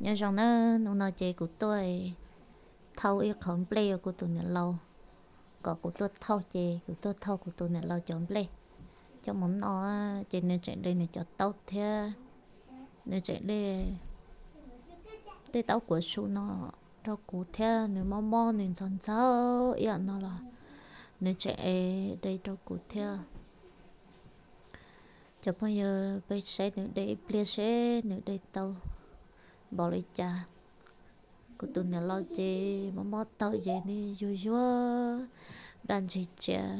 Nyob zoo nawb, hnub no ces kuv tuaj thauj ib qhov nplej rau kuv tus niam laus, kom kuv tuaj thauj ces kuv tuaj thauj kuv tus niam laus cov nplej coj mus noj, ces nws tseem de nws cov taub thiab, nws tseem de tej taub kuav su no rau kuv thiab, nws mob mob nws ntxhov ntxhov ib yam no los nws tseem de rau kuv thiab. Cov phooj ywg, peb saib nws de ib pliag seb nws de tau npaum li cas. Kuv tus niam laus ces mob mob taug ces nws yuag yuag daj ntseg tsiav,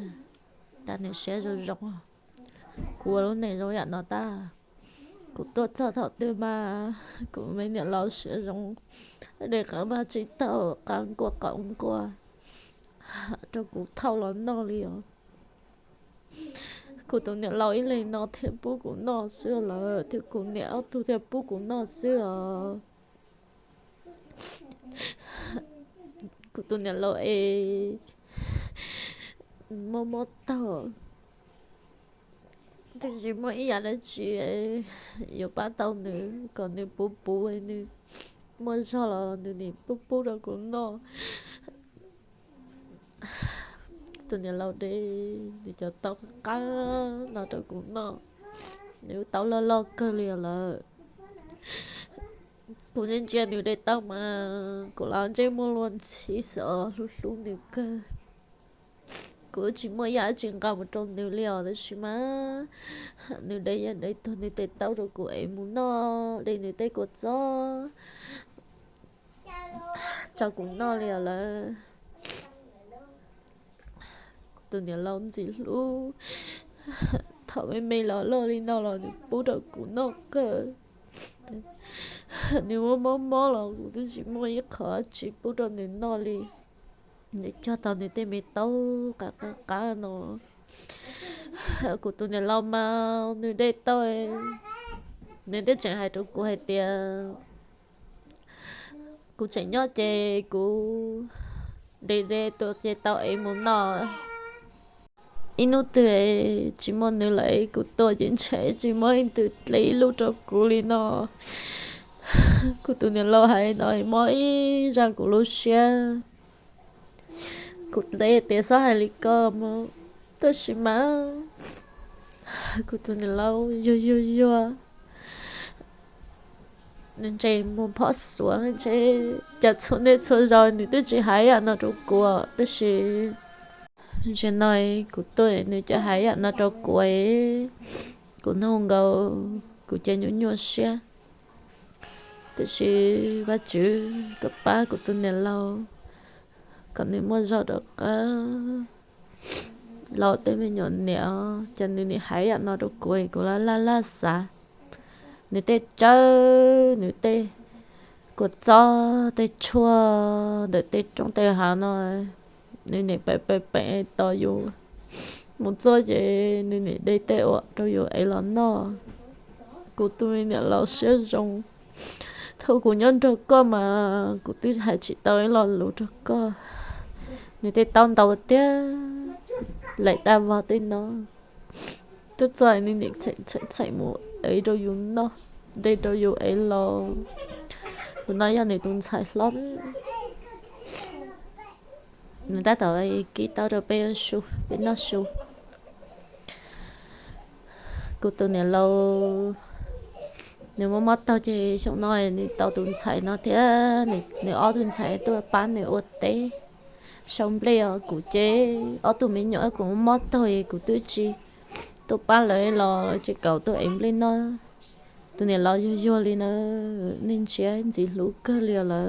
tas nws siab zoo zoo. Kuv ua lub neej zoo yam no tag, kuv tuaj txog thaum twg mas kuv me niam laus siab zoo, de qab vaj tsib taug, qab nkuaj qaum nkuaj rau kuv thauj los noj li os. Kuv tus niam laus ib leeg no thiaj pub kuv noj xwb lawm, thiab kuv niam ob tug thiaj pub kuv noj xwb os. Kuv tus niam laus es mob mob taug, tab sis muaj ib yam dab tsi yuav pab tau nws kom nws puv puv, nws muaj zog los nws nim pub pub rau kuv noj. Tus niam laus de nws cov taub qab qab no rau kuv noj, nws taub loj loj kawg li lawm. Kuv ntsia ntsia nws de taub mas kuv los ntsej muag luag ntxhi xwb os, hlub hlub nws kawg. Kuv tsis muaj yam dab tsi nqa mus rau nws li os, tab sis mas nws de yam de tuag nws tej taub rau kuv ev mus noj, de nws tej kua txob rau kuv noj li os lawm. Kuv tus niam laus ntxim hlub, thaum me me los loj li no los nws pub rau kuv noj kawg. Nws mob mob mob los kuv twb tsis muaj ib qho dab tsi pub rau nws noj li. Nws cog tau nws tej me taub qab qab qab no. Kuv tus niam laus mas nws de tau, nws twb tseem hais rau kuv hais tias kuv tseem nyob ces kuv de de tuaj ces tau ev mus noj. Ib hnub twg tsis muaj nws lawm kuv tuaj ces ntshe tsis muaj leej twg dle ib lub rau kuv li no. Kuv tus niam laus hais no mob ib zaj kuv lub siab. Kuv dle tias txhob hais li ko mas, tab sis mas kuv tus niam laus yuag yuag yuag, nws ntse mus phob xuav ntshe cas txhua niaj txhua zaus nws twb tsis hais yam no rau kuv, tab sis zaum no kuv tuaj nws cia hais yam no rau kuv, kuv nug nkaus kuv cia nyuaj nyuaj siab. Tiam sis Vajtswv koj pab kuv tus niam laus kom nws muaj zog rov qab los tej me nyuam niam, ces nws nim hais yam no rau kuv, kuv laj laj laj xav. Nws tej tsawb, nws tej kua txob, tej tshuaj ntawm tej roob tej hav no, nws nim pem pem pem tos yus mus txog ces nws nim de tej uas rau yus ev los noj. Kuv tus me niam laus siab zoo, thaum kuv nyob nrog koj mas kuv twb hais tsis tau ib lo lus rau koj. Nws tej taub ntau tiag, laim daj vog tej no, twb txog nws nim txheem txheem mus ev rau yus noj, de rau yus ev los. Tus no yog nws tus ntxhais hlob, nws tab tom kib taub rau peb su, peb noj su. Kuv tus niam laus nws mob mob taug ces xyoo no nws tau tus ntxhais no thiab, nws ob tug ntxhais tuaj pab nws ua teb sau nplej os. Kuv ces ob tug me nyuam kuv mob mob taug es kuv twb tsis tuaj pab lawv los tsis kaum tuaj ev nplej noj. Tus niam laus yuag yuag li na, nej ntsia ntxim hlub kawg li os lawm.